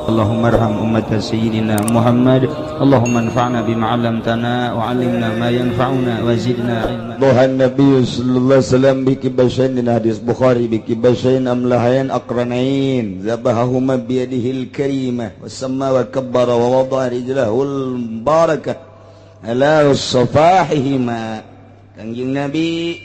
Allahumma arham ummat sayyidina Muhammad. Allahumma anfa'na bima 'allamtana wa 'allimna ma yanfa'una wa zidna ilma. Tuhan Nabi sallallahu alaihi wasallam bi kibashain, dina hadis Bukhari, bi kibashain amlahain aqranain zabahahuma bi yadihil karimah wa samma wa kabbara wa wada'a rijlahul barakah ala safahihima. Kanjeng Nabi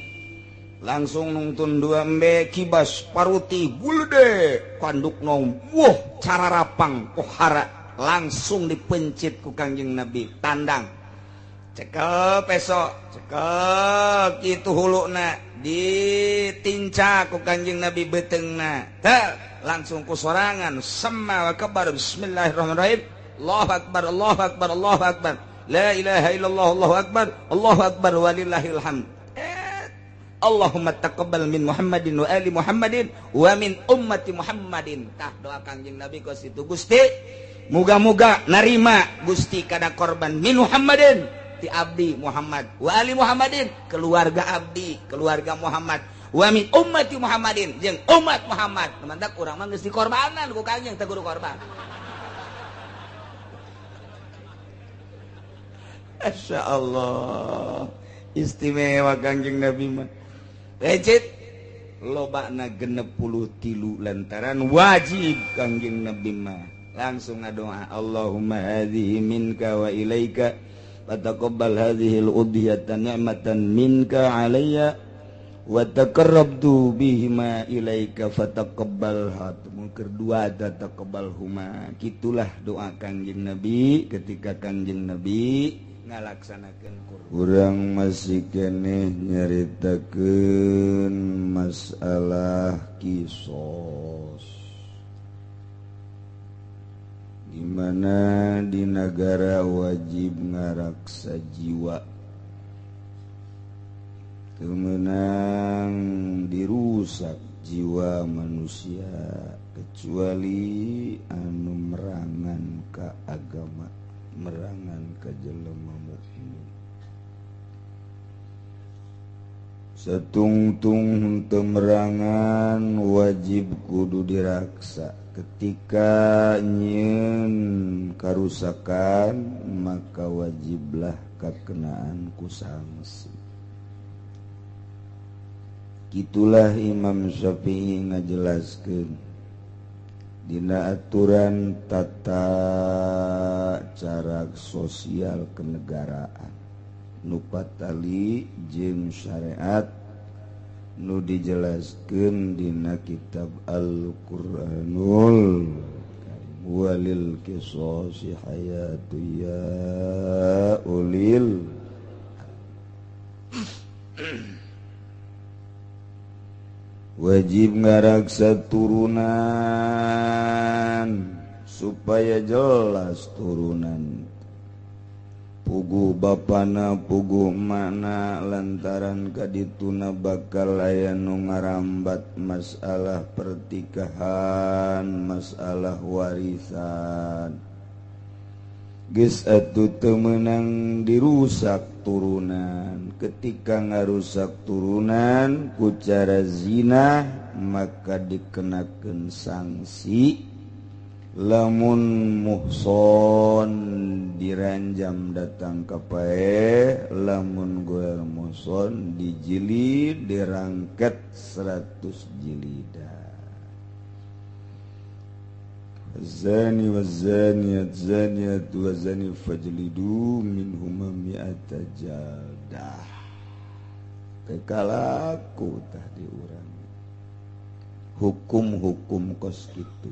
langsung nungtun dua embe kibas paruti gulde kanduk nong, wah cara rapang pohara langsung dipencit ku Kangjeng Nabi, tandang cekel peso cekel kitu huluna ditinca ku Kangjeng Nabi beteungna teh langsung ku sorangan sama wa kabar bismillahirrahmanirrahim, Allahu akbar, Allahu akbar, Allahu akbar, la ilaha illallah, Allahu akbar, Allahu akbar walillahil hamd. Allahumma taqabbal min Muhammadin wa ali Muhammadin wa min ummati Muhammadin. Tah doa Kangjeng Nabi kos itu, Gusti muga-muga narima Gusti kada korban min Muhammadin ti abdi Muhammad wa ali Muhammadin keluarga abdi keluarga Muhammad wa min ummati Muhammadin jeung umat Muhammad. Mantak urang mah geus dikorbanan ku Kangjeng teh kudu korban. Masya Allah, istimewa Kangjeng Nabi mah. Lecit lobana 63 lantaran wajib Kangjeng Nabi mah langsung ngadoa Allahumma hadhihi minka wa ilaika fataqabbal hadhihi al-udhiyata ni'matan minka alayya wa taqarrabtu bihima ilaika fataqabbalha. Mungkin dua taqabbalhuma. Kitulah doa Kangjeng Nabi ketika Kangjeng Nabi ngalaksanakeun kurban. Urang masih keneh nyaritakeun masalah kisos, di mana di nagara wajib ngaraksa jiwa teu meunang dirusak jiwa manusia kecuali anu merangan ka agama, merangan ka jelema mukmin. Satungtung henteu merangan wajib kudu diraksa. Ketika nyieun karusakan maka wajiblah kakenaan ku sanksi. Kitulah Imam Syafi'i ngajelaskeun dina aturan tata cara sosial kenegaraan nu patali jeung syariat nu dijelaskeun dina kitab Al-Qur'anul Karim walil qisasi hayatu ya ulil. Wajib ngaraksa turunan supaya jelas turunan puguh bapana puguh makna lantaran kadituna bakal aya nu ngarambat masalah pertikahan, masalah warisan. Geus atuh teu meunang dirusak turunan. Ketika ngarusak turunan ku cara zina maka dikenakeun sanksi. Lamun muhson diranjam datang ka pae, lamun goer muhson dijilid dirangket 100 jilidan. Zani wazaniyat zaniyat wazani fajlidu minhuma mi'ata jaldah. Kekalaku tah di urang hukum-hukum kos kitu.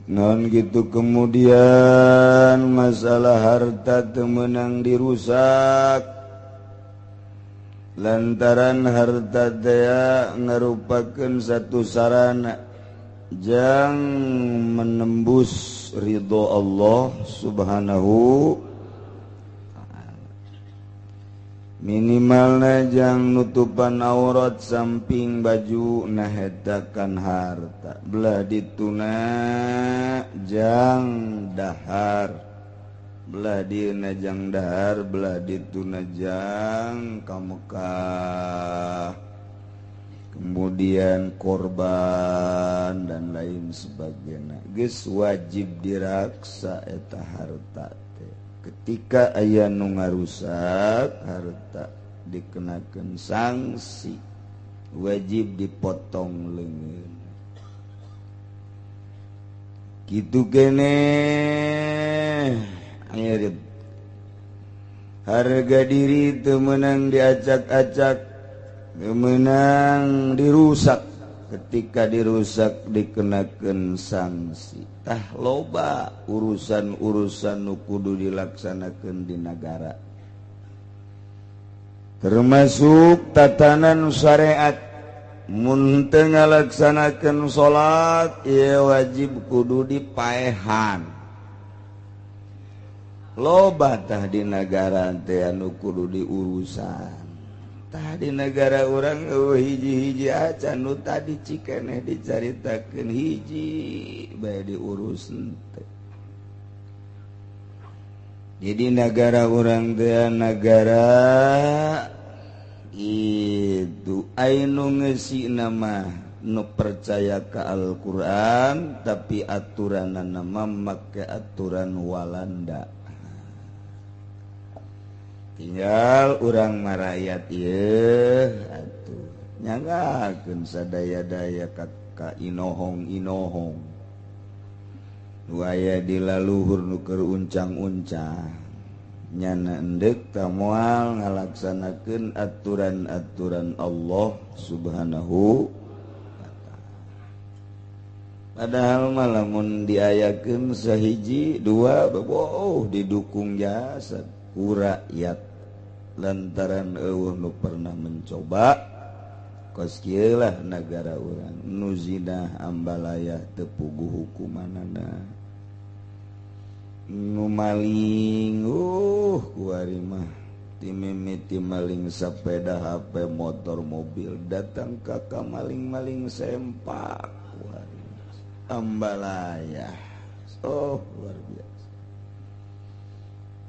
Non gitu. Kemudian masalah harta teu meunang dirusak lantaran harta teh ngarupakeun satu sarana jang menembus ridho Allah Subhanahu. Minimalna jang nutupan aurat samping baju nahetakan harta belah dituna jang dahar, belah dieuna jang dahar, belah dituna jang ka Mekah. kemudian korban dan lain. lain sebagainya. Geus wajib diraksa eta harta teh. Ketika aya nu ngarusak harta dikenakeun sanksi, wajib dipotong leungeun. Kitu keneh irid. Harga diri teu meunang diacak-acak, teu meunang dirusak. Ketika dirusak dikenakeun sanksi. Tah loba urusan-urusan nu kudu dilaksanakeun di nagara, termasuk tatanan syariat. Mun teu ngalaksanakeun salat ieu wajib kudu dipaehan. Loba tah di nagara teh anu kudu diurusan. Tah di negara urang hiji-hiji acan nu tadi cikeneh dicaritakeun hiji bae diurus teh. Jadi negara urang teh nagara itu anu ngeusi nama nu percaya ka Al-Qur'an tapi aturanana make aturan Walanda. Tinggal urang marayat ieu atuh nyanggakeun sadaya-daya ka inohong-inohong. Nu aya di laluhur nu keur uncang-uncang nyana endek ta moal ngalaksanakeun aturan-aturan Allah Subhanahu wa ta'ala. Padahal mah lamun diayakeun sahiji dua boh didukung jasa ku rakyat lantaran eueuh nu pernah mencoba. Kos kieu lah nagara urang nu zina ambalayah teu puguh hukumanana, nu maling kuari mah timimiti maling sepeda, HP, motor, mobil, datang ka maling-maling sempak kuari ambalayah. Oh luar biasa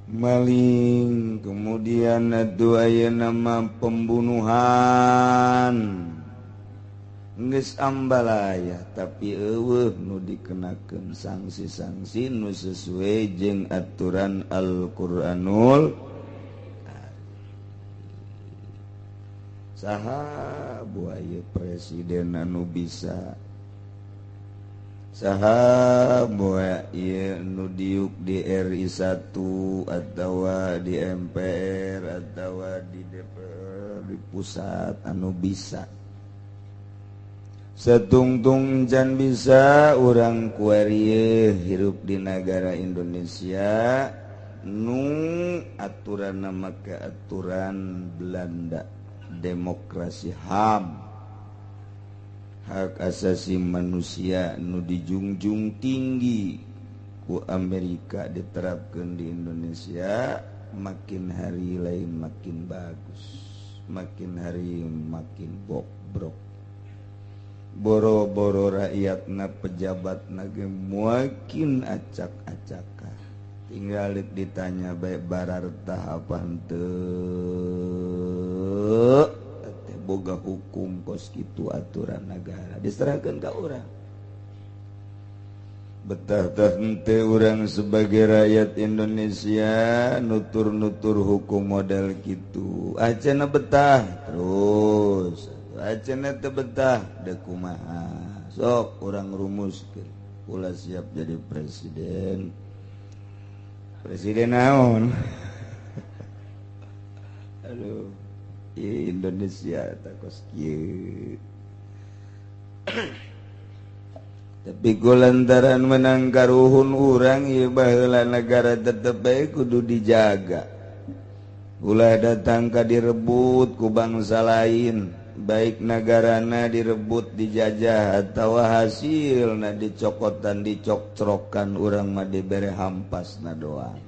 maling. Kemudian atuh aya nama pembunuhan geus ambalaya tapi eueuh nu dikenakeun sanksi-sanksi nu sesuai jeung aturan Al-Qur'anul. Saha buaya presiden anu bisa, saha buaya ieu nu diuk di RI 1 atawa di MPR atawa di DPR di pusat anu bisa. Setungtung can bisa urang kuari hirup di nagara Indonesia nu aturan make aturan Belanda, demokrasi HAM, hak asasi manusia nu dijunjung tinggi ku Amerika diterapkan di Indonesia. Makin hari lain makin bagus, makin hari makin bobrok. Boro-boro rakyatna pejabatna ge makin acak-acakan. Tinggal ditanya bae barartah apa henteu, boga hukum kos kitu aturan negara diserahkeun ka urang. Betah tah henteu urang sebagai rakyat Indonesia nutur-nutur hukum model kitu. Acana betah terus, acana teu betah deuk kumaha. Sok urang rumuskeun, ulah siap jadi presiden. Presiden naon? Aduh, Indonesia takos kieu. Tapi ku lantaran menang karuhun urang ieu baheula nagara tetep bae kudu dijaga. Ulah datang ka direbut ku bangsa lain, baik nagarana direbut dijajah atawa hasilna dicokotan dicokcrokan urang mah dibere hampasna doang.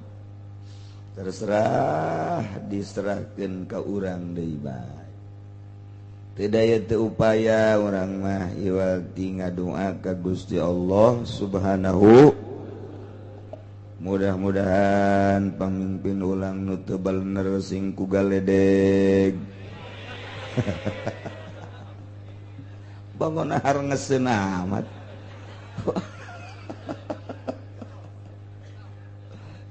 Terserah diserahkeun ka urang deui bae. Teu daya teu upaya urang mah iwal ti ngadoa ka Gusti Allah Subhanahu. Mudah-mudahan pamimpin ulang nu teu balener sing ku galedeg. Bangun har ngeseun amat.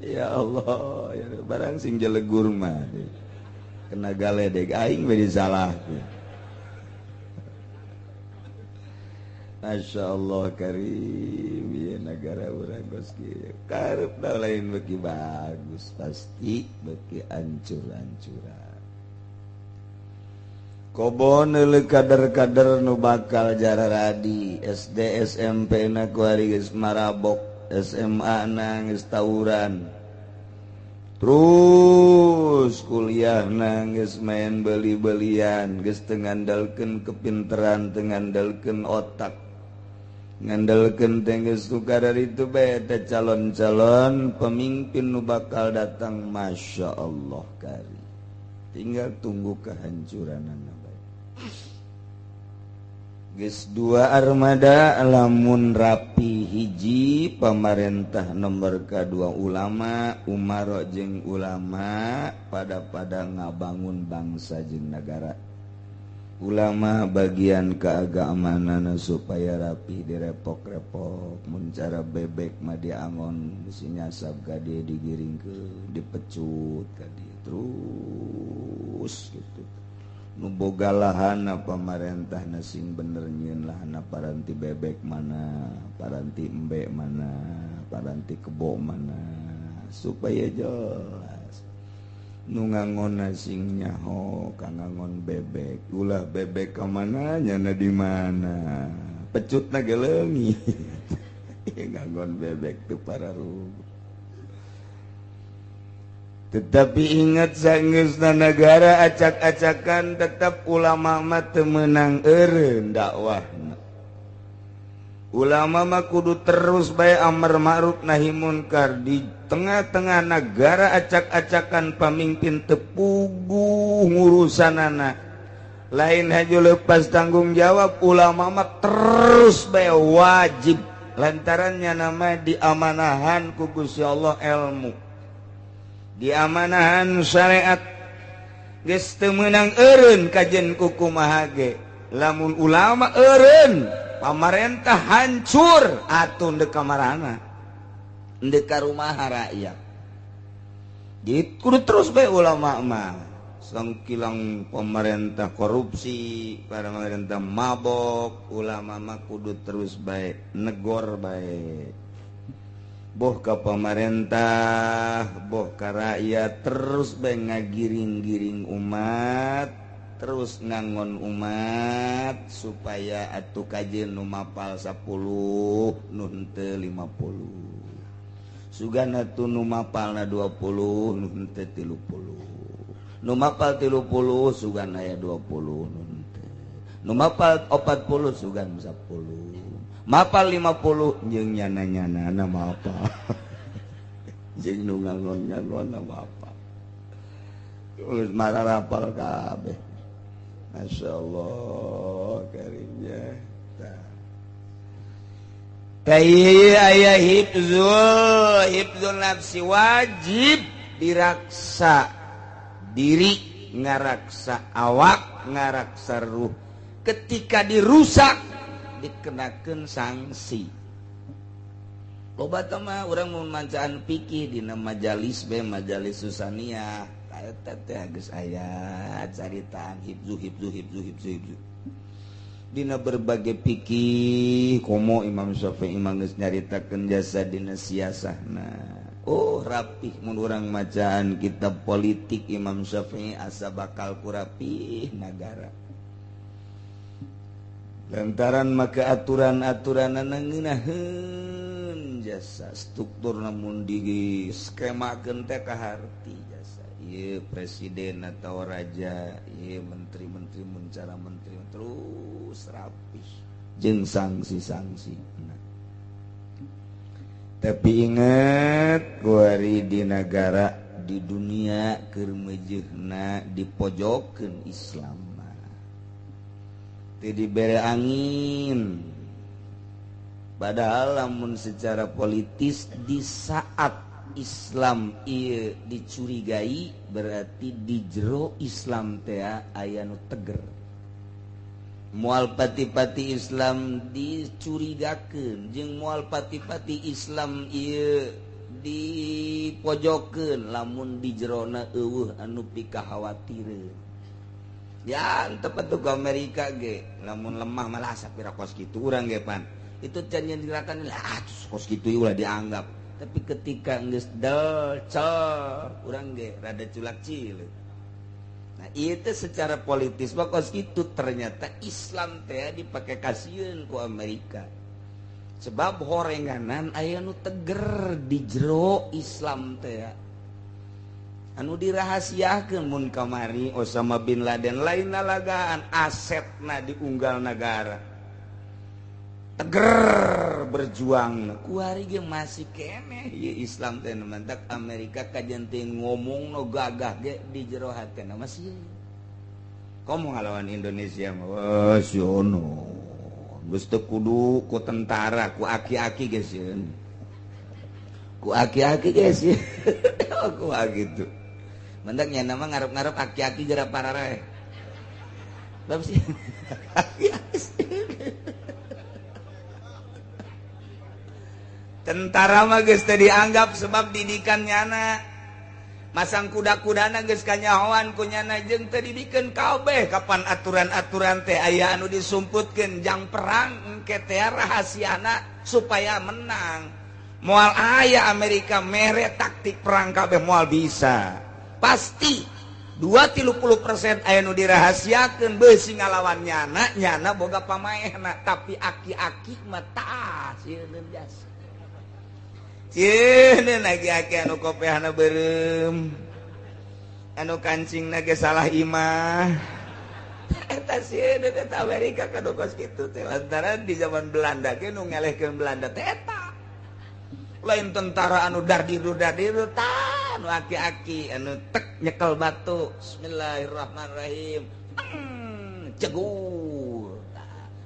Ya Allah, ya barang sing jelegur mah kena galedeg aing we disalahkeun. Masya Allah karim, ya negara urang geus kieu. Karepna lain beuki bagus, pasti beuki ancur-ancuran. Kobon euleuk kader-kader nu bakal jararadi SD SMP na kuari geus marabok, SMA na geus tawuran. Terus kuliah na geus main beli-belian, geus teu ngandalkeun kepinteran, teu ngandalkeun otak. Ngandalkeun teh geus tukar itu bae teh calon-calon pemimpin nu bakal datang, Masya Allah kari. Tinggal tunggu kehancuranana bae. Geus dua armada lamun rapi hiji pamarentah nomor kadua ulama, umaro jeung ulama pada-pada ngabangun bangsa jeung nagara. Ulama bagian keagamanana supaya rapi direpok-repok, mun cara bebek mah diangon bisi nyasab ka dieu digiringkeun, dipecut ka dieu terus gitu. Nu boga lahana pamarentah sing bener nyieun lahana paranti bebek mana, paranti embe mana, paranti kebo mana, supaya jelas. Nu ngangon sing nyaho ka ngangon bebek, ulah bebek ka mana nyana di mana, pecutna ge leungit. Ngangon bebek teu pararuh. Tetapi ingat sanggeusna negara acak-acakan tetap ulama mah teu meunang eureun dakwahna. Ulama mah kudu terus bae amar ma'ruf nahi munkar di tengah-tengah negara acak-acakan pamimpin teu puguh ngurusanana. Lain haju lepas tanggung jawab ulama mah terus bae wajib lantarannya nama diamanahan ku Gusti Allah ilmu. Diamanahan syariat geus teu meunang eureun kajen kukumaha ge. Lamun ulama eureun pamarentah hancur atuh ndek kamarana ndek ka rumaha rakyat. Jadi kudu terus bae ulama mah sangkilang pemerintah korupsi, pemerintah mabok, ulama mah kudu terus bae negor bae. Boh ka pemerintah, boh ka rakyat, terus bae ngagiring-giring umat, terus ngangon umat supaya atuh kajeun nu mapal 10 nu henteu 50. Sugana atuh nu mapalna 20 nu henteu 30. Nu mapal 30 sugan aya 20 nu henteu. Nu mapal 40 sugan 10. Mapal 50 jeung nyana-nyana na mapal. Jeung nu ngangon-ngangon na mapal. Geus mararapal kabeh. Masya Allah karimnya. Tah aya hifzul nafsi wajib diraksa diri, ngaraksa awak, ngaraksa ruh. Ketika dirusak dikenakeun sanksi. Loba teh mah urang mun mancaan pikir dina majalis bae majalis susania eta teh geus aya caritaan hifzu hifzu hifzu hifzu hifzu. Dina berbagai pikir komo Imam Syafi'i mah geus nyaritakeun jasa dina siasahna. Oh rapih mun urang macaan kitab politik Imam Syafi'i asa bakal ku rapih nagara. Lantaran maka aturan-aturanana ngeunaheun jasa struktur namun di skemakeun teh kaharti jasa. Ieu presiden atau raja, ieu menteri-menteri mun cara menteri terus rapih jeung sanksi-sanksi. Nah. Tapi ingat kuari di nagara di dunia keur meujeuhna dipojokeun Islam. Teu dibere angin. Padahal lamun secara politis di saat Islam ieu dicurigai berarti di jero Islam teh aya nu teger. Moal pati-pati Islam dicurigakeun jeung moal pati-pati Islam ieu dipojokeun lamun di jerona eueuh anu pikakhawatireun. Ya tepat tuh ke Amerika ge lamun lemah malah sapira kos kitu urang ge pan. Itu can yang gerakan lah kos kitu ulah dianggap. Tapi ketika geus del cel urang ge rada culak cileuk. Nah, itu secara politis mah kos kitu ternyata Islam teh dipake kasieun ku Amerika. Sebab horenganan aya nu teger di jero Islam teh. Anu dirahasiakeun mun kamari Osama bin Laden lain nalagaan asetna diunggal nagara. Teger berjuang kuari ge masih keneh ieu Islam teh mantak Amerika kajen teh ngomong no gagah ge di jero hatena masih komo ngalawan Indonesia mah wah siono geus teu kudu ku tentara ku aki-aki ge sieun ku aki-aki ge sieun ku gitu mantak nya mah ngarep-ngarep aki-aki jera pararae bab sih aki-aki. Tentara mah geus teu dianggap sebab didikan nyana. Masang kuda-kudana geus kanyahoan ku nyana jeung teu didikeun kabeh kapan aturan-aturan teh aya anu disumputkeun jang perang engke teh rahasiana supaya menang. Moal aya Amerika mere taktik perang kabeh moal bisa. Pasti 20-30% aya nu dirahasiakeun beusi ngalawan nyana, nyana boga pamaehna tapi aki-aki mah tah sieun jasa. Sieun aki-aki anu kopehna beureum anu kancingna ge salah imah eta sieun eta Amerika kanu kos kitu teh lantaran di zaman Belanda ge nu ngelehkeun Belanda teh eta lain tentara anu dardiru dardiru tah anu aki-aki anu tek nyekel batu bismillahirrahmanirrahim cegur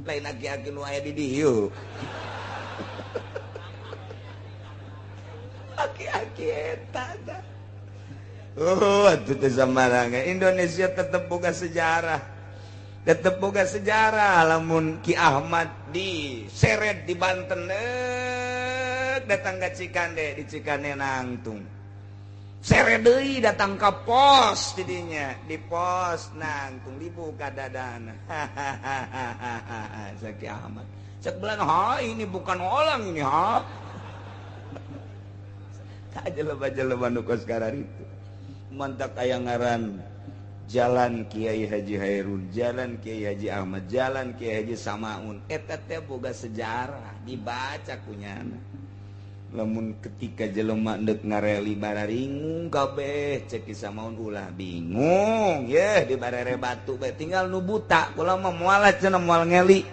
lain aki-aki nu aya di dieu aki-aki eta tah. Oh, atuh teh samaranga Indonesia tetep boga sejarah. Tetep boga sejarah lamun Ki Ahmad diseret di Banten datang ke Cikande, di Cikande nangtung. Seret deui datang ka pos didinya, di pos nangtung dibuka dadana. Hahaha Ki Ahmad. Cek belan, ha ini bukan orang ini ha. Jelema-jelema nu kos kararitu mantak aya ngaran Jalan Kiai Haji Hairun, Jalan Kiai Haji Ahmad, Jalan Kiai Haji Samaun eta teh boga sejarah dibaca kunyana. Lamun ketika jelema deuk ngareli bararingung kabeh cek Ki Samaun ulah bingung yeh di barere batu bae tinggal nu buta kula mah moal cenah moal ngeli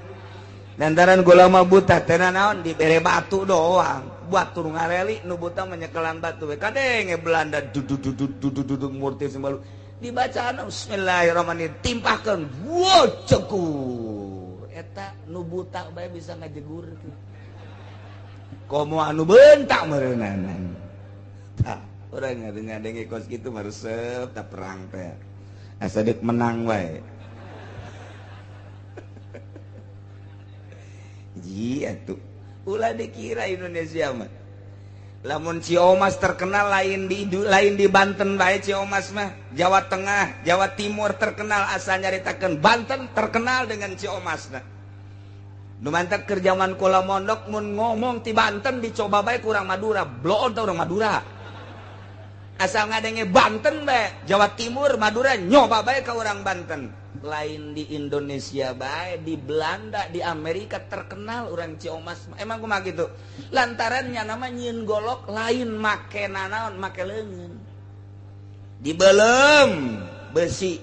lantaran kula mah buta teh naon dibere batu doang buat turun ngareli nu buta menyekelan batu we kadenge Belanda dududududududud murti sembalu dibacaan bismillahirrahmanirrahim timpahkeun wo cegur eta nu buta bae bisa ngajegurkeun komo anu bentak meureunana tah urang ngadenge kos kitu mah resep tah perang teh asa deuk menang wae ji atuh ulah dikira Indonesia mah lamun Ciomas terkenal lain di Banten bae Ciomas mah Jawa Tengah Jawa Timur terkenal asa nyaritakeun Banten terkenal dengan Ciomas nah nu mantak keur jaman kula mondok mun ngomong ti Banten dicoba bae ku urang Madura bloon teh urang Madura asal ngadenge Banten bae Jawa Timur Madura nyoba bae ka urang Banten lain di Indonesia bae di Belanda di Amerika terkenal orang Ciomas emang kumaha gitu lantarannya nama nyieun golok lain make nanaon make leungeun dibelem besi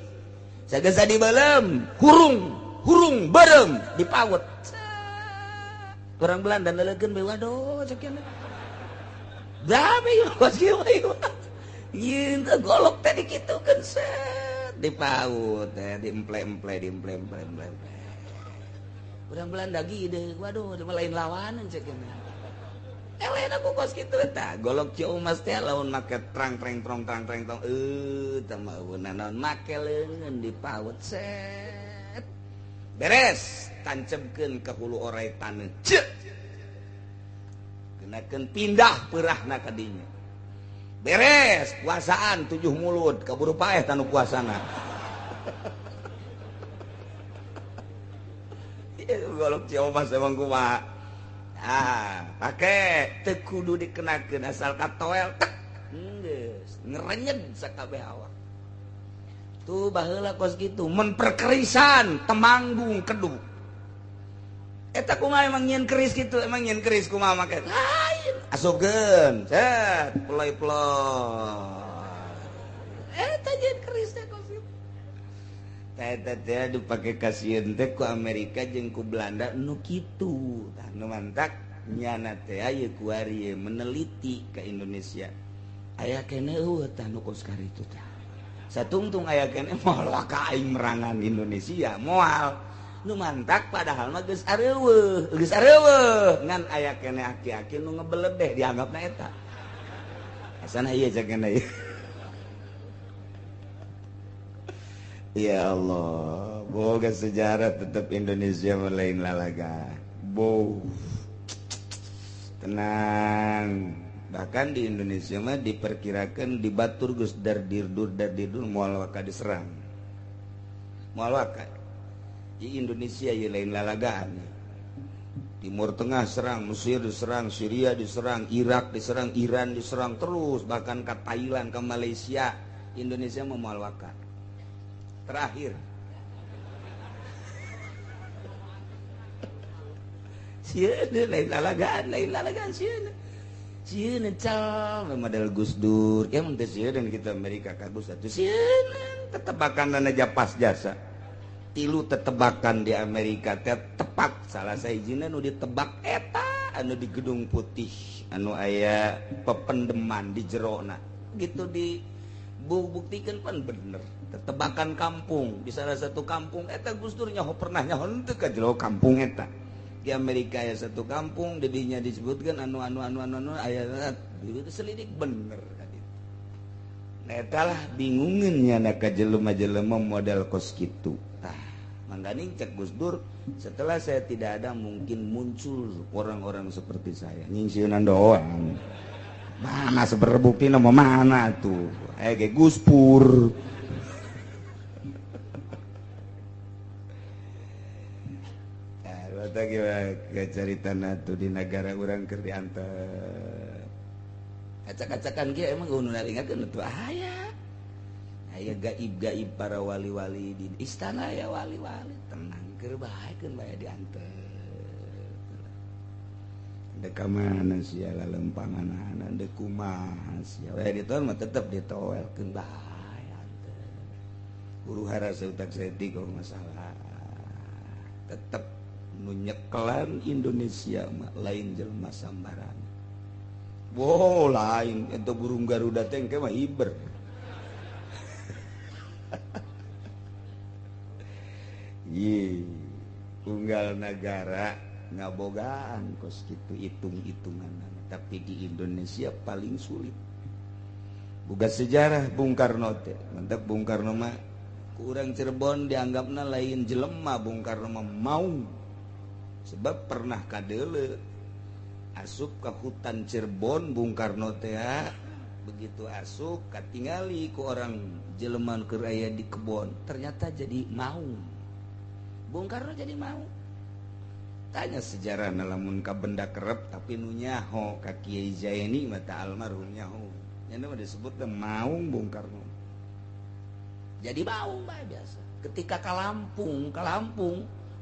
sagesa dibelem hurung hurung berem dipaut orang Belanda leulekeun bae waduh cek berapa ieu kos kieu nyieun golok teh dikitukeun set dipaut teh diemple-emple diemple-emple. Urang Belanda gede, waduh lain lawanan cek ini. Lain aku kos kitu tah golok Ciomas teh lamun make trang treng trong trang treng tong tah mah naon make leungeun dipaut set. Beres tancebkeun ka hulu orai taneuh. Ceuk. Kenakeun pindah peurahna ka dinya. Beres puasaan 7 mulut kaburu paeh tanu puasana. Golok Ciomas emang kumaha. Ah, pake teu kudu dikenakeun asal katoel tek. Geus ngerenyed sakabeh awak. Tuh baheula kos kitu memperkerisan temanggung kedu. Eta kumaha emang nyieun keris kitu, emang nyieun keris kumaha make? Lain. Asupkeun, set, ploy-ploy. Eta nyieun keris teh kos kitu. Eta teh dipake kasieun teh ku Amerika jeung ku Belanda nu kitu. Tah nu mantak nyana teh aya kuari meneliti ka Indonesia. Aya keneh eueuh tah nu kos karitu tah. Satungtung aya keneh moal ka aing merangan Indonesia, moal. Nu mantak padahal mah geus areuweuh, geus areuweuh ngan aya keneh aki-aki nu ngebeledeh dianggapna eta. Asana ieu cakena ieu. Ya Allah, boga sejarah tetap Indonesia lain lalaga. Bo. Tenang. Bahkan di Indonesia mah diperkirakan di batur geus dardirdur dardirdur moal waka diserang. Moal waka. Di Indonesia ye lain lalagaan. Timur Tengah serang, Mesir diserang, Syria diserang, Irak diserang, Iran diserang terus, bahkan ke Thailand, ke Malaysia. Indonesia mah moal waka. Terakhir sieun lain lalagaan sieun sieun cal model Gus Dur ya mun teh sieun kita Amerika ka Gus atuh sieun tetebakan aja pas jasa tilu tetebakan di Amerika teh tepat salah sahijina nu ditebak eta anu di Gedung Putih anu aya pependeman di jerona gitu di buktikan pan bener tebakan kampung di salah satu kampung eta Gus Dur nyaho pernah nyaho henteu ka jero kampung eta di Amerika aya satu kampung dedinya disebutkan anu anu anu anu anu aya itu selidik bener ka ditu. Nah eta lah bingungeun nya ka jelema-jelema model kos kitu. Tah mangganing cek Gus Dur setelah saya tidak ada mungkin muncul orang-orang seperti saya nyingsieunan doang. Mana seberbukti nama mana tuh ge Gus Pur. Cerita tuh di negara orang keur diantep acak-acakan ge emang nu naringakeun tuh aya aya gaib-gaib para wali-wali di istana aya wali-wali tenang keur bae keun bae diantep dek ka mana sia lalempanganana dek kumaha sia we ditoel mah tetep ditoelkeun bae antep huru hara seutak saeutik masalah tetep nu nyekelan Indonesia mah lain jelema sambarangan. Wow, lain eta burung Garuda teh engke mah hiber. Ye, unggal nagara ngabogaan kos kitu hitung-hitungan, tapi di Indonesia paling sulit. Boga sejarah Bung Karno teh, mantap Bung Karno mah ku urang Cirebon dianggapna lain jelema Bung Karno mah mau. Sebab pernah kadeule asup ke hutan Cirebon Bung Karno teh begitu asup katingali ku orang jeleman keur aya di kebon ternyata jadi mau Bung Karno jadi mau. Tanya sejarah lamun ka benda kerep tapi nu nyaho ka Kiai Zaini mata almarhum nyaho nya mah disebut teh maung Bung Karno jadi maung bae biasa ketika ka Lampung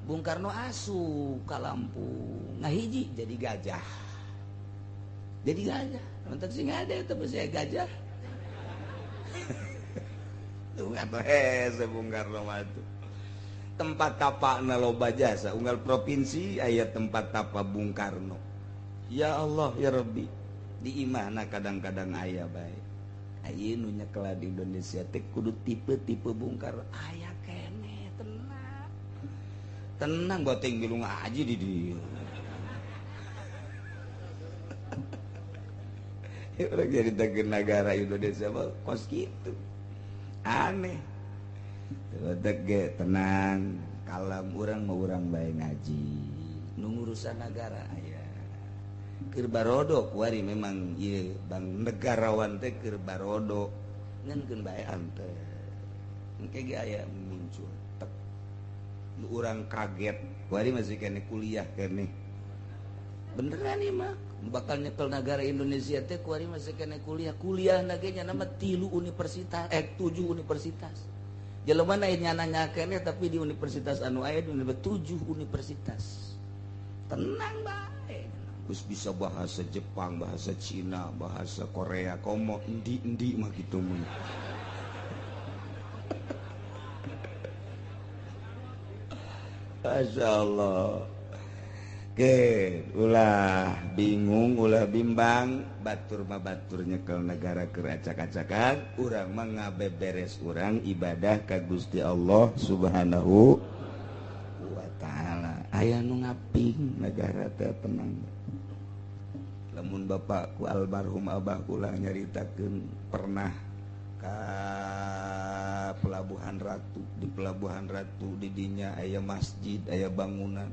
Bung Karno asup ka Lampung ngahiji jadi gajah. Jadi gajah. Mantap sih ada itu saya gajah. Tuh atuh hese Bung Karno mah tuh. Tempat tapakna loba jasa unggal provinsi aya tempat tapa Bung Karno. Ya Allah ya Rabbi. Di imahna kadang-kadang aya bae. Aya nu nyekelan di Indonesia teh kudu tipe-tipe Bung Karno aya keneh tenang. Tenang goteng bilung aja di dia. Orang jadi negara Indonesia mah kos gitu. Aneh. Ge tenang. Kalam urang mah urang bae ngaji. Nu ngurusan nagara aya. Keur barodo kuari memang ieu bang negarawan teh keur barodo ngan keun bae ante. Engke ge aya muncul tek. Nu urang kaget kuari masih keneh kuliah keneh. Beneran ieu mah bakal nyekel negara Indonesia teh kuari masih keneh kuliah. Kuliah ge nya nama 3 universitas 7 universitas. Jelema na nyana keneh tapi di universitas anu aya di 7 universitas. Tenang bae. Terus bisa bahasa Jepang, bahasa Cina, bahasa Korea, komo endi-endi mah gitu mun. Masya Allah. Oke, ulah bingung, ulah bimbang, batur mah batur nyekel negara keur acak-acakan, urang mah ngabeberes urang ibadah ka Gusti Allah Subhanahu wa taala. Aya nu ngaping negara teh tenang. Lamun bapakku almarhum abah kula nyaritakeun pernah ka Pelabuhan Ratu, di Pelabuhan Ratu didinya aya masjid, aya bangunan.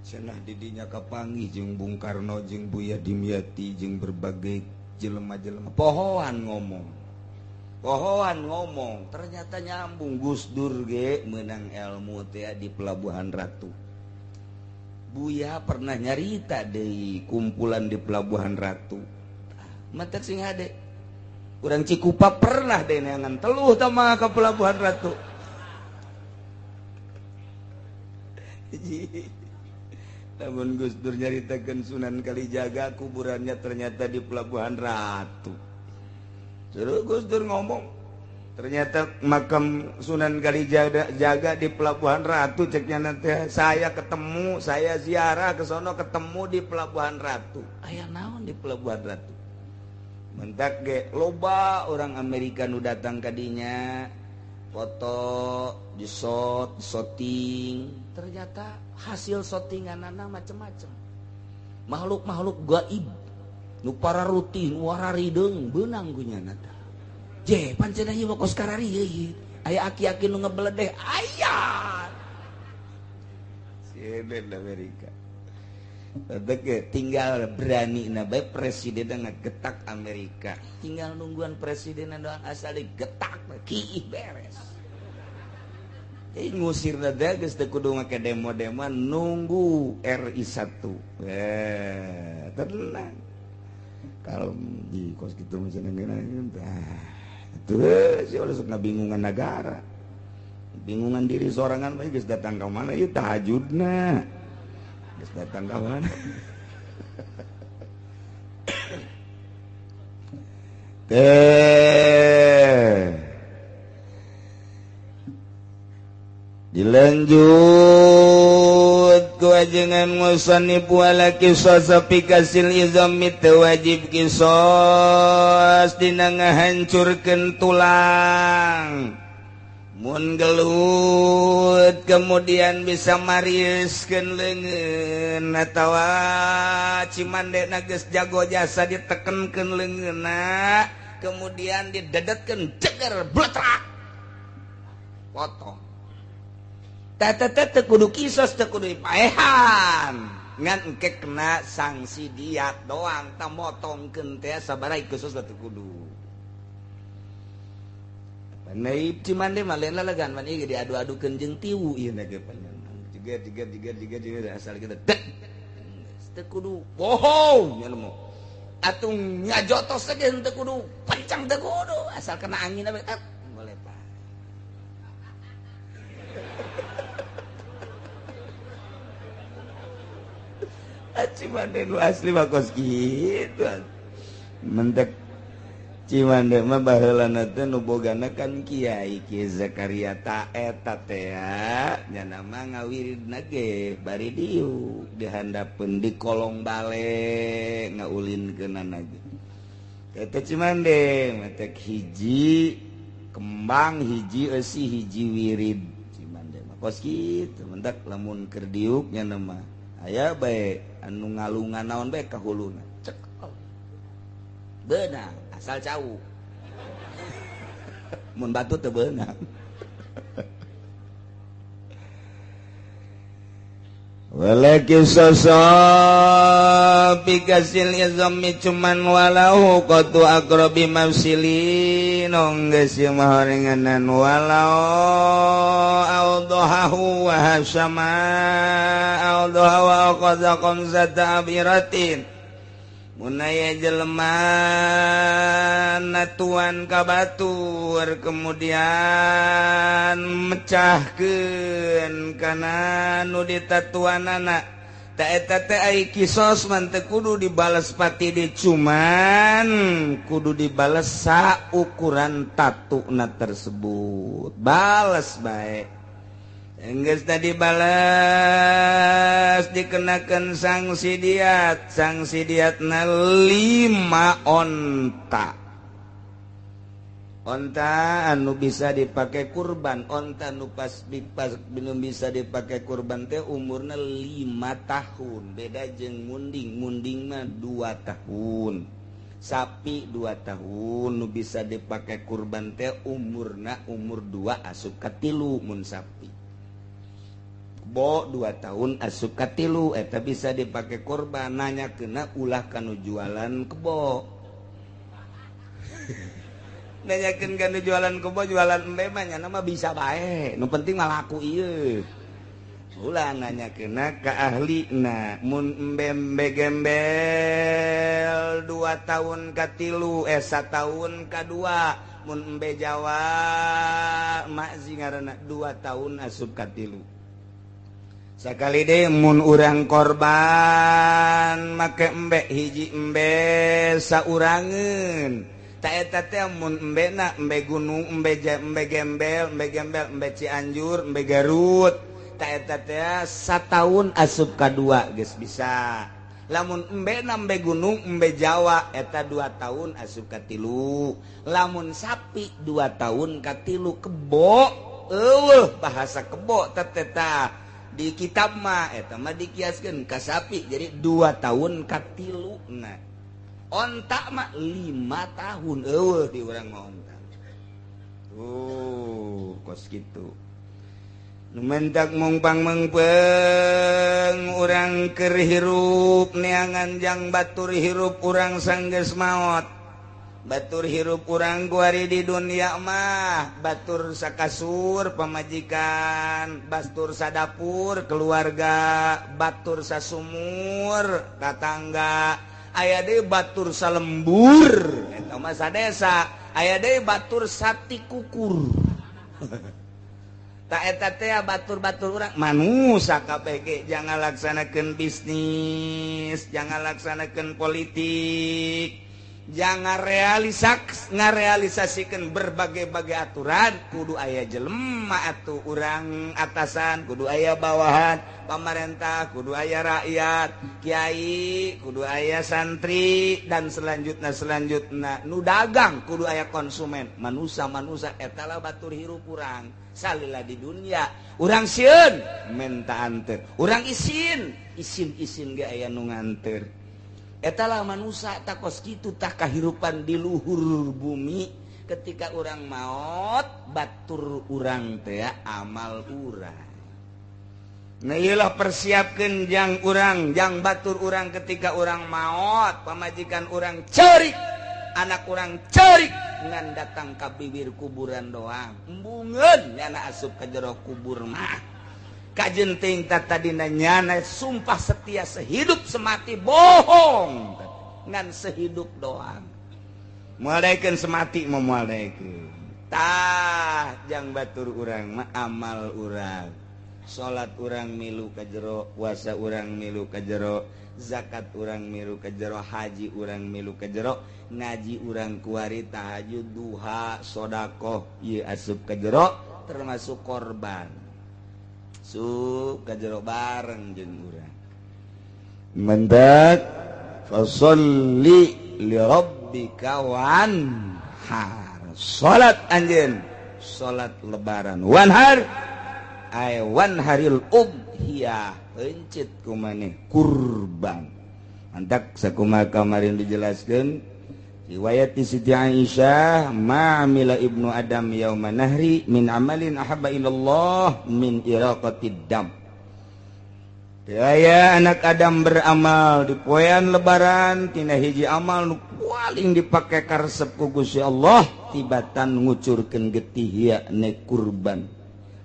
Cenah didinya kapanggih jeung Bung Karno jeung Buya Dimyati jeung berbagai jelema-jelema pohoan ngomong. Pohoan ngomong, ternyata nyambung Gus Dur ge meunang ilmu teh di Pelabuhan Ratu. Buya pernah nyarita deui kumpulan di Pelabuhan Ratu. Matak sing hade. Urang Cikupa pernah deui neangan teluh tah mah ka Pelabuhan Ratu. Namun Gus Dur nyaritakeun Sunan Kalijaga kuburannya ternyata di Pelabuhan Ratu. Terus Gus Dur ngomong, ternyata makam Sunan Kalijaga jaga di Pelabuhan Ratu ceknya nanti saya ketemu, saya ziarah ke sono ketemu di Pelabuhan Ratu. Aya naon di Pelabuhan Ratu? Mentak ge loba orang Amerika nu datang kadinya foto di shot, shooting, ternyata hasil shootinganana macem-macem. Makhluk-makhluk gaib nu para rutin, wararideung beunang ku nyana tah. Je, pancen ieu mah kos karari ieu. Aya aki-aki nu ngebeledeh, aya. Sieun Amerika. Teh tinggal berani na bae presiden ngagetak Amerika. Tinggal nungguan presiden doang asal digetak kiih beres. Jadi ngusir teh geus teu kudu make demo-demo nunggu RI 1. Tenang. Kalau di kos kitu mah cenah itu sih udah sok ngabingungan negara, bingungan diri sorangan mah geus datang ka mana ieu tahajudna, geus datang ka mana. Teh dilanjut ku ajengan musannif wala qisas fi kasil izami wajib qisas dina ngahancurkeun tulang mun gelut kemudian bisa mariuskeun leungeun atawa cimandena geus jago jasa ditekenkeun leungeunna kemudian didedetkeun ceger bletrak potong. Tete teu kudu kisos teu kudu dipaehan ngan engke kena sanksi diat doang tah motongkeun teh sabaraha khusus teu kudu. Panai Cimande mah lain lalagan man ieu diadu-adukeun jeung tiwu ieu na ge panjang. Jeger jeger jeger jeger jeger asal kita dek. Teu kudu bohong nya mah. Atuh ngajotos ge teu kudu pancang teu kudu asal kena angin we boleh pak. Cimande nu asli mah kos kitu. Mentek Cimande mah baheulana teh nu bogana kan Kiai Ki Zakaria ta eta teh nya mah ngawiridna ge bari diuk dihandapeun di kolong bale ngaulinkeunana ge. Eta Cimande matek hiji kembang hiji eusi hiji wirid Cimande mah kos kitu mentek lamun keur diuk nya mah aya bae anu ngalungan naon bae ka huluna cek beunang asal cau mun batu teu beunang. Walaki sosok bikasil izami cuman walau qatu aqrabi mafsilin geus ieu mah horenganan walau awdahu wa hasama awdahu wa qadha qamsata abiratin munaya jelema natuan ka batur kemudian mecahkeun kana nu ditatuanana ta eta teh ai kisos mah teu kudu dibales pati di cuman kudu dibales saukuran tatuna tersebut bales bae. Enggeus tadi balas dikenakan sanksi diat, sanksi diatna 5 onta. Onta anu bisa dipakai kurban, onta nu pas belum bisa dipakai kurban teh umurna 5 tahun. Beda jeung munding, munding mah 2 tahun. Sapi 2 tahun nu bisa dipakai kurban teh umurna umur 2 asup ka 3 mun sapi. Bo 2 tahun asup ka 3 eta bisa dipakai korban nanya kena ulah kanu jualan kebo. Nanyakeun kanu jualan kebo jualan embe mah nya mah bisa bae nu penting mah laku ieu. Ulah nanya kena ka ahlina mun embe gembel 2 tahun ka 3 1 tahun ka 2 mun embe Jawa mak sih ngaranna 2 tahun asup ka 3. Sakali deh mun urang korban make embe hiji embe saurangeun ta eta teh mun embena embe gunung embe embe gembel embe gembel embe Cianjur embe Garut ta eta teh sataun asup ka 2 geus bisa. Lamun embe na embe gunung embe Jawa eta 2 tahun asup ka 3. Lamun sapi 2 tahun ka 3 kebo eueuh bahasa kebo teh di kitab mah eta mah dikiaskeun ka sapi jadi 2 tahun ka 3 nah onta mah 5 tahun eueuh di urang mah onta tuh kos kitu nu mentak mongpang mengpeng urang keur hirup neangan jang batur hirup urang sanggeus maot batur hirup urang kuari di dunia mah batur sakasur pamajikan batur sadapur keluarga batur sasumur tatangga aya deui batur salembur eta mah sadesa aya deui batur satikukur ta eta teh batur-batur urang manusa kabeh ge jangan laksanakeun bisnis jangan laksanakeun politik jangan ngarealisasikan berbagai-bagai aturan kudu aya jelema atuh urang atasan kudu aya bawahan pamarentah kudu aya rakyat kiai kudu aya santri dan selanjutnya nu dagang kudu aya konsumen manusa-manusa eta lah batur hirup urang salila di dunia urang sieun menta anteur urang isin isin-isin ge aya nu nganteur etalah manusia takos kitu tah kahirupan di luhur bumi ketika urang maot batur urang teh amal urang. Nah ieulah persiapkeun jang urang jang batur urang ketika urang maot pamajikan urang ceurik anak urang ceurik ngan datang ka bibir kuburan doang embungeun nyana asup ka jero kubur mah. Kajenting tadina nyana sumpah setia sehidup semati bohong ngan sehidup doang moal daekeun semati mah moal daekeun tah jang batur urang mah amal urang salat urang milu ka jero puasa urang milu ka jero zakat urang milu ka jero haji urang milu ka jero ngaji urang kuari tahajud duha sedekah ieu asup ka jero termasuk korban su ka jero bareng jeung urang mendak fasalli li rabbika wanhar salat anjeun salat lebaran wanhar ay wanharil udhiyah pencit kumaneh kurban mantak sakumaha kamarin dijelaskeun riwayat Siti Aisyah ma'amila ibnu Adam yauma nahri min amalin ahabba ilallah min iraqatid dam. Teu aya anak Adam beramal di poean lebaran tina hiji amal nu paling dipake karesep ku Gusti Allah tibatan ngucurkeun getih yakni kurban.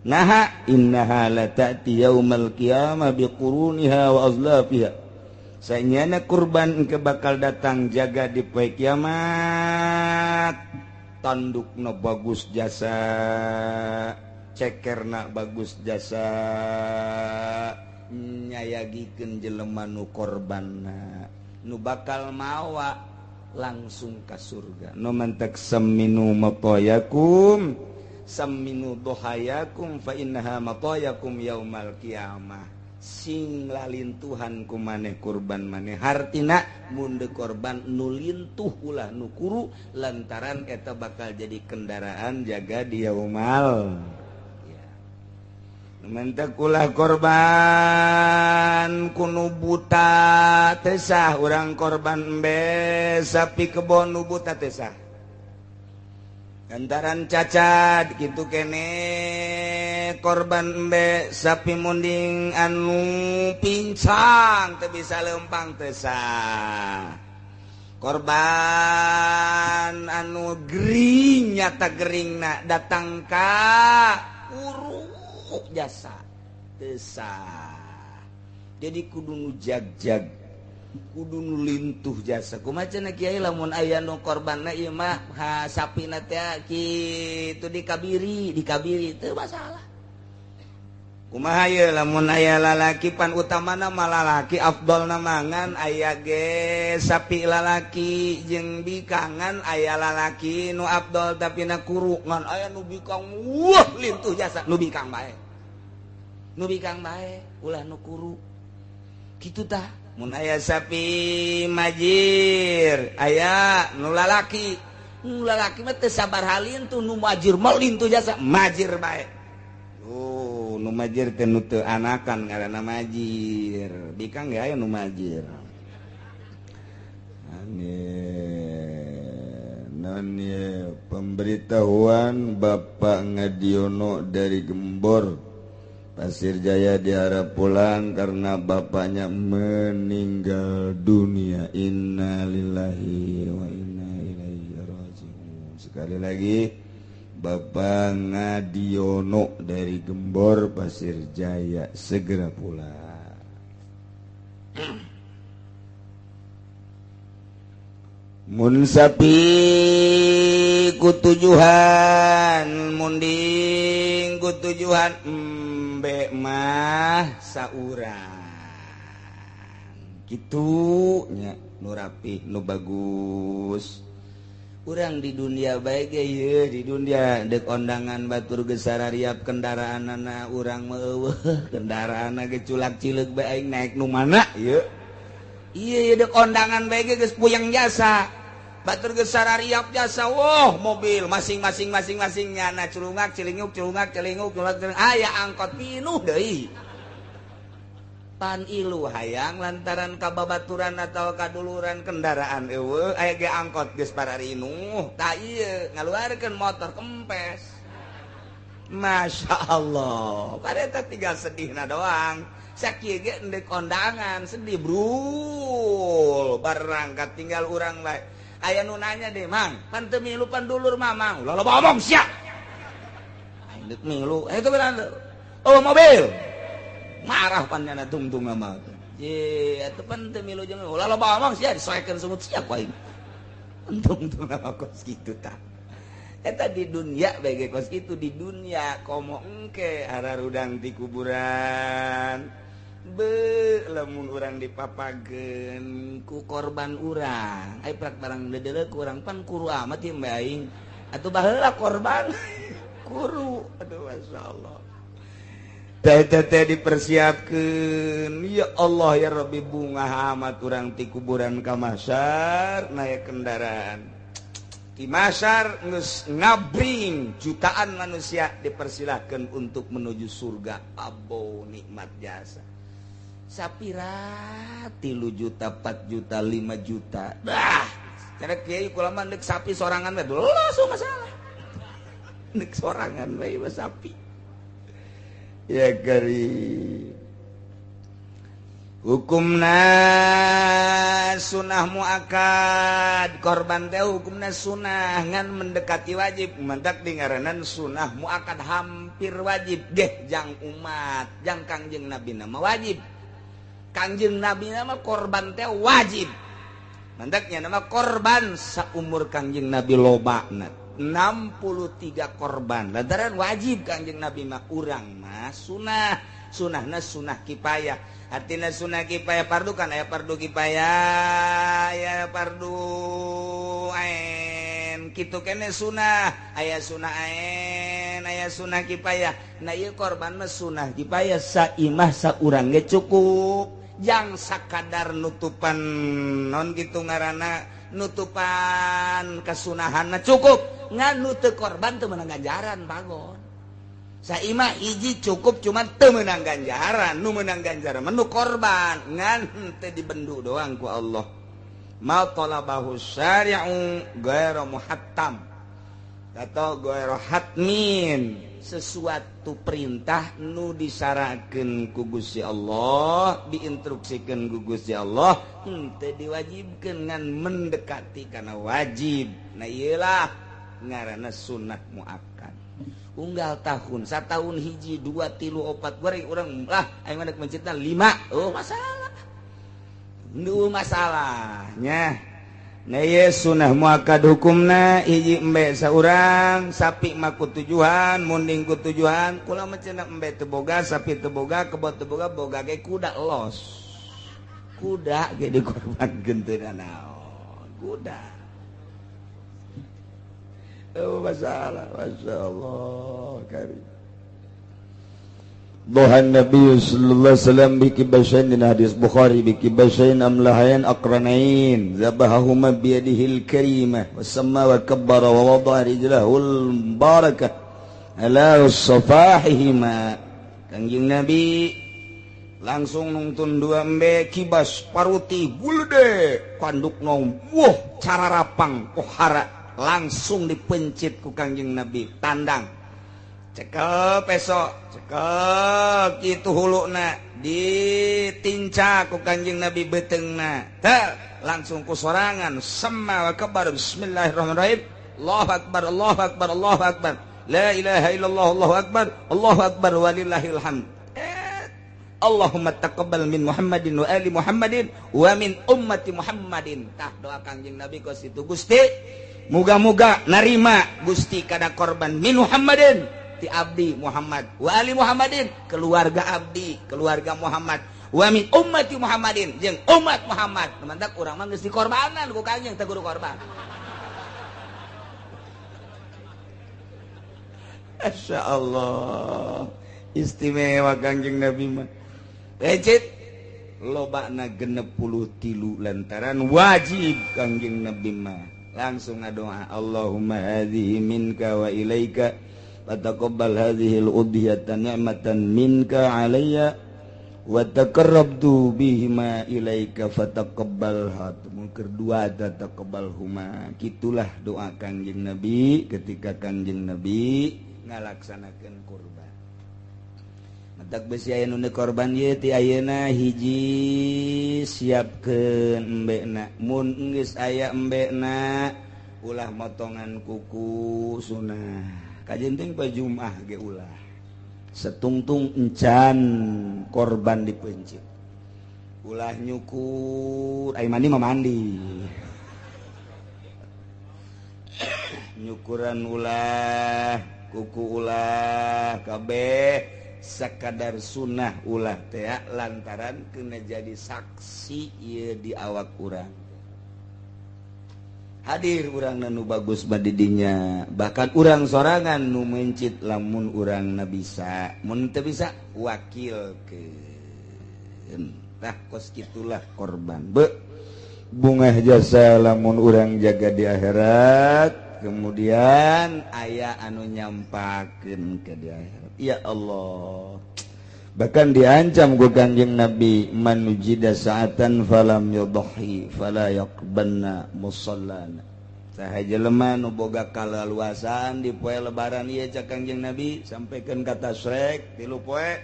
Naha innaha la ta'ti yaumal qiyamah biquruniha wa azlafiha. Sanyana kurban engke bakal datang jaga di poe kiamat. Tandukna bagus jasa, cekerna bagus jasa, nyayagikeun jelema nu korbanna, nu bakal mawa langsung ka surga. Nu mantak saminu matayakum saminu dohayakum fa innaha matayakum yaumal qiyamah. Sing lalintuhan ku maneh kurban maneh, hartina mun deuk korban nu lintuh ulah nu kuru, lantaran eta bakal jadi kendaraan jaga di yaumal. Mentak ulah korban kunu buta tesah, urang korban embe sapi kebon nu buta tesah. Lantaran cacat gitu kene korban embe sapi munding anu pincang teu bisa lempang tesah. Korban anu gering nyata geringna datang ka uruk jasa tesah. Jadi kudu nu jag-jag, kudu nu lintuh jasa. Kumaha cenah kiai lamun aya nu korbanna ieu mah ha sapina teh kitu dikabiri, dikabiri teu masalah. Kumaha ye lamun aya lalaki pan utamana mah lalaki afdolna mangan aya ge sapi lalaki jeung bikangan aya lalaki nu afdol tapi na kuru ngan aya nu bikang wah lintuh jasa nu bikang bae. Nu bikang bae ulah nu kuru. Kitu tah mun aya sapi majir aya nu lalaki, nu lalaki mah teu sabar halintuh nu majir mah lintuh jasa majir bae. Oh, nu majir teh nu teu anakan ngaranna majir. Bikang ge aya nu majir. Amin. Ye pemberitahuan Bapak Ngadiono dari Gembor Pasir Jaya diharap pulang karena bapaknya meninggal dunia. Innalillahi wa inna ilaihi raji'un. Sekali lagi Bapak Ngadiono dari Gembor Pasir Jaya segera pulang. Mun sapi kutujuhan munding kutujuhan embe mah saurang kitu nya nu rapih nu bagus. Urang di dunia bae ge ieu di dunia deuk ondangan batur geus sarariap kendaraanana urang mah eueuh kendaraanna ge culak cileuk bae aing naik nu mana ieu. Iya deuk ondangan bae ge geus puyeng jasa. Batur geus sarariap jasa woh mobil masing-masing masing-masing nyana culungak cilinguk culungak celinguk culungak aya angkot pinuh deui. Pan ilu hayang lantaran kababaturan atau kaduluran kendaraan eueuh aya ge angkot geus pararinuh tah ieu ngaluarkeun motor kempes. Masya Allah, pada tinggal sedihna doang. Sakieu ge endek kondangan sedih brul barangkat tinggal urang bae. Aya nu nanya deh, Mang, pan teu milu pan dulur mamang. Ulah loba omong sia. Aing deuk milu, teu bener. Oh mobil. Marah pan nyana tungtung mah. Ye, atuh pan teu milu jeung ulah loba omong sia disoekeun sungut sia ku aing. Tungtung mah kos kitu tah. Eta di dunia bae ge kos kitu di dunia komo engke hararudang di kuburan. Be lamun urang dipapageun ku korban urang. Ai prak barang dedeuleuh ku urang pan kuru amat ieu mah aing. Atuh baheula korban kuru. Aduh masyaallah. Teh teh dipersiapkeun ya Allah ya Rabbi bunga amat urang ti kuburan ka mahsyar naik kendaraan. Di mahsyar geus ngabring jutaan manusia dipersilahkan untuk menuju surga. Abo nikmat jasa. Sapira 3 juta, 4 juta, 5 juta. Dah, cara kiai kula mah deuk sapi sorangan we langsung masalah. Deuk sorangan we sapi. Ya kari. Hukumna sunah muakad korban teh hukumna sunah ngan mendekati wajib mantak dingaranan sunah muakad hampir wajib geh jang umat jang Kangjeng Nabi nama wajib. Kangjeng Nabi nama korban teh wajib. Mantaknya nama korban saumur Kangjeng Nabi lobana 63 korban lantaran wajib Kangjeng Nabi mah urang mah sunah. Sunahna sunah kipayah. Artinya sunah kipayah pardu kan aya pardu kipayah aya pardu ain kitu kene sunah aya sunah ain aya sunah kipayah. Nah ieu korban mah sunah kipayah saimah saurang ge cukup jang sakadar nutupan non kitu ngaranna nutupan kasunahanna cukup ngan nu teu korban teu meunang ganjaran pagon. Saimah hiji cukup cuman teu meunang ganjaran, nu meunang ganjaran mah nu korban ngan teu dibendu doang ku Allah. Ma talabahu syari'u ghairu muhattam atau ghairu hatmin, sesuatu perintah nu disarakeun ku Gusti Allah, diinstruksikeun ku Gusti Allah, henteu diwajibkeun ngan mendekati kana wajib. Nah ieu lah ngaranna sunah muakkad. Unggal tahun, satahun hiji, dua, tilu, opat, goreng orang lah, aing mah dek mencitna 5. Oh, masalah. Nu masalahnya. Nah ieu sunah muakkad hukumna hiji embe saurang, sapi mah ku tujuhan, munding ku tujuhan, kula mah cenah embe teu boga, sapi teu boga, kebo teu boga, boga ge kuda los. Kuda ge dikorbankeun teu naon. Kuda. Oh, masalah, masya Allah, karim. Dohan Nabi sallallahu alaihi wasallam bi kibashain din hadis Bukhari bi kibashain amlahain aqranain zabahahuma bi yadihil karimah wa samma wa kabbara wa wada'a rijlahul barakah ala safahihima. Kangjeng Nabi langsung nungtun dua embe kibas paruti gulde kandukna wah cara rapang pohara langsung dipencit ku Kangjeng Nabi tandang cekel peso cekel kitu huluna ditinca ku Kangjeng Nabi beuteungna teh langsung ku sorangan semma wa kabar bismillahirrahmanirrahim Allahu akbar Allahu akbar Allahu akbar la ilaha illallah Allahu akbar Allahu akbar walillahil hamd. Allahumma taqabbal min Muhammadin wa ali Muhammadin wa min ummati Muhammadin. Tah doa Kangjeng Nabi kos itu Gusti muga-muga narima Gusti kada korban min Muhammadin ti abdi Muhammad wa ali Muhammadin keluarga abdi keluarga Muhammad wa min ummati Muhammadin jeung umat Muhammad. Mantak urang mah geus dikorbanan ku Kangjeng teh guru korban. Masya Allah istimewa Kangjeng Nabi mah. Ecit lobana 63 lantaran wajib Kangjeng Nabi mah. Langsung ngadoa Allahumma hadhihi minka wa ilaika fataqabbal hadhihi al-udhiyata ni'matan minka alayya wa taqarrabtu bihima ilaika fataqabbalha. Mungker dua taqabbalhuma. Kitulah doa Kangjeng Nabi ketika Kangjeng Nabi ngalaksanakeun kurban. Matak besi aya nu korban ieu ti ayeuna hiji siapkeun embekna. Mun geus aya embekna ulah motongan kuku sunah. Kajenting poe Jumat ge ulah. Setungtung encan korban dipencit. Ulah nyukur, ai mandi mah mandi. Nyukuran ulah, kuku ulah, kabeh sakadar sunnah ulah teh lantaran kena jadi saksi ieu di awak urang. Hadir urang nu bagus badidinya, bahkan urang sorangan nu mencit lamun urang na bisa, mun teu bisa wakilkeun. Tah kos kitulah korban. Be bungah jasa lamun urang jaga di akhirat, kemudian aya anu nyampakeun ke di akhirat. Ya Allah. Bahkan diancam ku Kangjeng Nabi man nujida sa'atan falam yudhi fala yaqbanna musallana. Saha jelema nu boga kalaluasan di poe lebaran ieu cak Kangjeng Nabi sampaikan kata srek tilu poe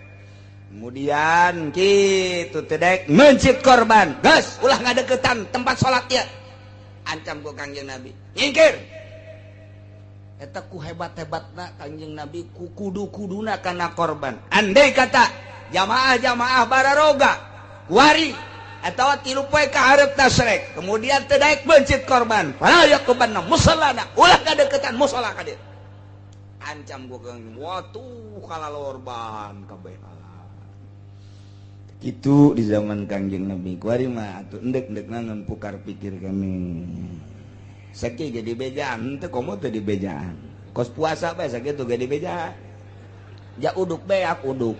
Kemudian kitu teh daek mencit korban. Geus ulah ngadeukeutan tempat salat ieu. Ancam ku Kangjeng Nabi. Nyingkir. Eta ku hebat-hebatna Kangjeng Nabi ku kudu-kuduna kana korban. Andai kata jamaah-jamaah bararoga kuari atau tilu poe ka hareup tasrek, kemudian teu daek mencit korban. Fala yaqbanna musallana, ulah ngadeukeutan musala ka dieu. Ancam ku Kangjeng, watuh kalalorban kabeh. Itu di zaman Kangjeng Nabi kuari mah atuh endek-endek naon pukar pikir kami. Sakieu ge dibejaan teu komo teu dibejaan. Kos puasa bae sakitu ge dibejaan. Ja uduk beak uduk.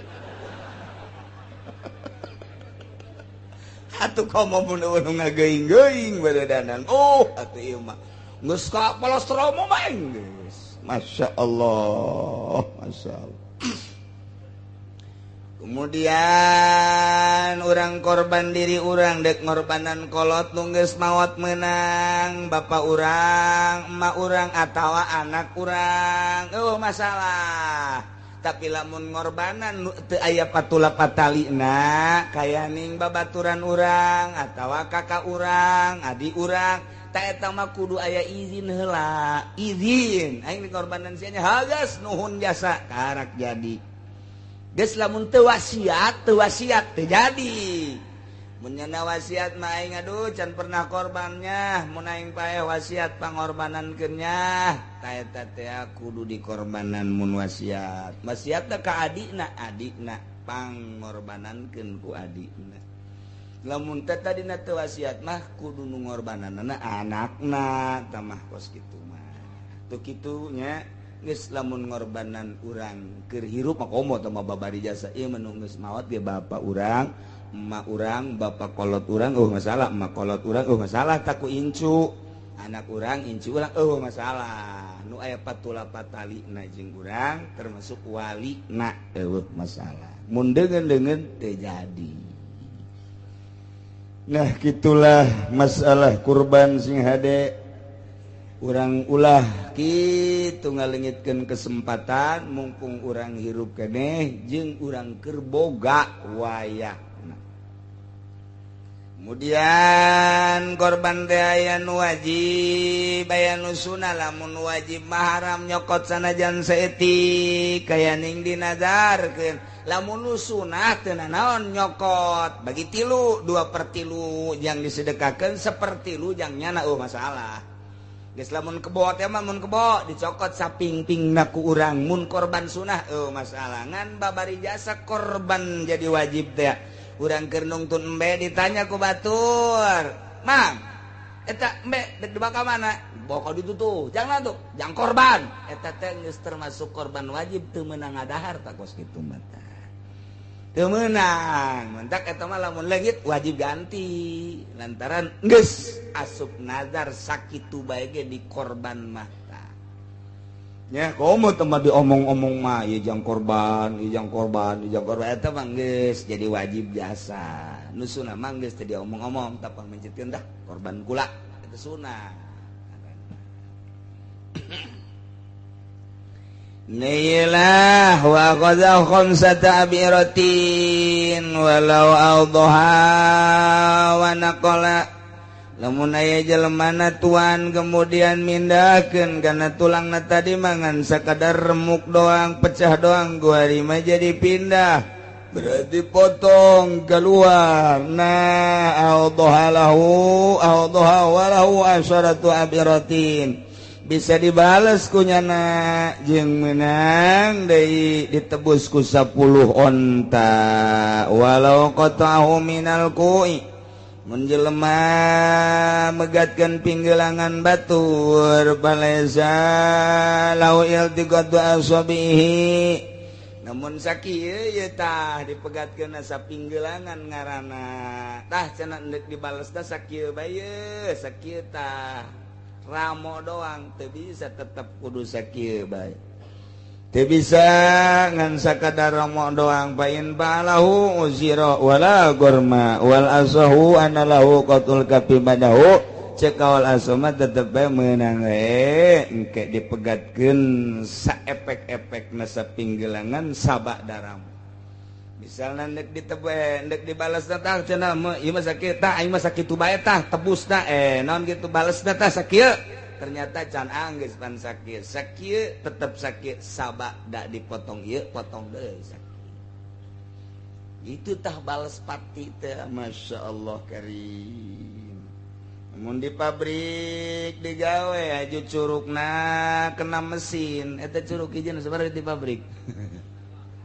Atuh komo mun eueuh ngageuing-geuing baredanan. Oh, atuh ieu mah geus ka polostromo mah geus. Masya Allah, Masya Allah. Kemudian orang korban diri orang dek ngorbanan kolot nu geus maot menang bapak urang, emak urang atawa anak urang. Oh masalah. Tapi lamun ngorbanan nu teu aya patula patalina kaya ning babaturan urang atawa kakak urang, adik urang, ta eta mah kudu aya izin heula. Izin aing dikorbanan sia nya hagas nuhun jasa karak jadi. Geus lamun teu wasiat teu jadi. Mun nyana wasiat mah aing aduh can pernah korbannya, mun aing paeh wasiat pangorbanankeun nya, ta eta teh kudu dikorbanan mun wasiat. Wasiat teh ka adikna, adikna pangorbanankeun ku adikna. Lamun teh tadina teu wasiat mah kudu nu ngorbananna anakna, tah mah kos kitu mah. Teu kitu nya. Geus lamun ngorbanan urang keur hirup mah komo teh mah babari jasa ieu mah nu geus maot ge bapa urang, emak urang, bapak kolot urang eueuh masalah, emak kolot urang eueuh masalah tak ku incu, anak urang incu urang eueuh masalah. Nu aya patula patalina jeung urang termasuk walina eueuh masalah. Mun deungeun-deungeun teu jadi. Nah gitulah masalah kurban sing hade. Urang ulah kitu ngalengitkeun kesempatan mumpung urang hirup keneh jeung urang keur boga wayahna. Kemudian korban teh aya nu wajib aya nu sunah. Lamun wajib mah haram nyokot sanajan saeutik kaya ning dinazarkeun. Lamun nu sunah teu nanaon nyokot bagi tilu, 2/3 jang disedekahkeun, 1/3 jang nyana eueuh masalah. Geus lamun kebo teh mah mun kebo dicokot sapingpingna ku urang. Mun korban sunah eueuh masalah. Ngan babari jasa korban jadi wajib teh. Urang keur nungtun embe ditanya ku batur, "Mang, eta embe dek dibawa ka mana?" "Bawa ka ditu tuh." "Jangan tuh, jangan korban." Eta teh geus termasuk korban wajib teu meunang ngadahar tak kos kitu mah. Teu meunang, mentak eta mah lamun leungit wajib ganti. Lantaran geus asup nazar sakitu bae ge di korban mah tah. Nya komo teh mah diomong-omong mah ieu jang korban, ieu jang korban, ieu jang korban eta mah geus jadi wajib jasa. Nu sunah mah geus teu diomong-omong tah pangmencitkeun dah korban kula eta sunah. Nilah wa qadha khamsata abiratin walau awdaha wa naqala. Lamun aya jelemana tuan kemudian mindahkeun kana tulangna tadi mangan sakadar remuk doang, pecah doang, guari mah jadi pindah, berarti potong keluar. Nah awdaha lahu awdaha walahu asharatu abiratin, bisa dibales ku nyana jeung menang deui ditebus ku 10 onta. Walau qata'ahu minal ku'i, mun jelema megatkeun pinggelangan batur baleza lau iltiqatu asabihi, namun sakieu ye tah dipegatkeun sapinggelangan ngaranna tah cenah endek dibales tah sakieu bae sakieu tah ramo doang teu bisa, tetep kudu sakieu bae teu bisa ngan sakadar ramo doang. Fa in ba'alahu uzira wala gorma wal asahu anallahu qatul kafi badahu. Cek kaul asoma tetep bae meunang we engke dipegatkeun saepek-epekna sapinggelangan sabak daram. Misalnya ndek ditebe, ndek dibalas tah cenah ieu mah sakit tah, aing mah sakitu bae tah, tebusna naon gitu, balesna tah sakieu. Ternyata can anggeus pan sakieu. Sakieu tetep sakit, sabak dak dipotong ieu, potong deui sakieu. Itu tah balas pati teh, Masya Allah karim. Mun di pabrik digawe aju curugna kena mesin, eta curug hiji sebenarnya di pabrik.